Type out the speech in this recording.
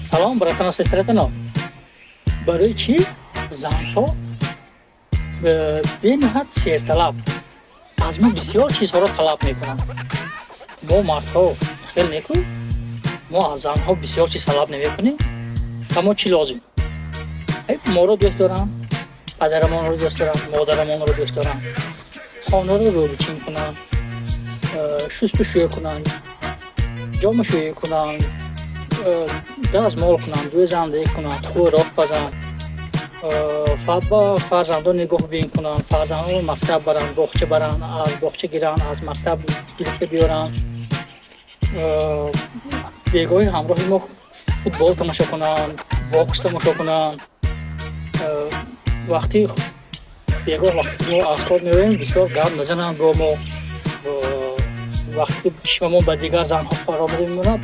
Салом, братано, сестратано. Барои чӣ занҳо бениҳоят серталаб, аз мо бисёр чизҳоро талаб мекунанд? Мо, мардҳо, хел неку, мо аз занҳо бисёр чиз талаб намекунем. Ба мо чӣ лозим? Моро дӯст доранд, падарамонро дӯст доранд, модарамонро дӯст доранд, хонаро рӯбучин кунанд, шустушӯй кунанд, ҷомашӯӣ кунанд, дастмол кунанд, дӯзандагӣ кунанд, хӯрок пазанд, ба фарзандон нигоҳбин кунанд, фарзандонро мактаб баранд, боғча баранд, аз боғча гиранд, аз мактаб гирифта биёранд, бегоҳӣ ҳамроҳи мо футбол тамошо кунанд, бокс тамошо кунанд. Вақти бегоҳ, вақте ки мо аз кор меоем, бисёр гап назананд бо мо. Вақте ки чишмамон ба дигар занҳо фаромада мемонад.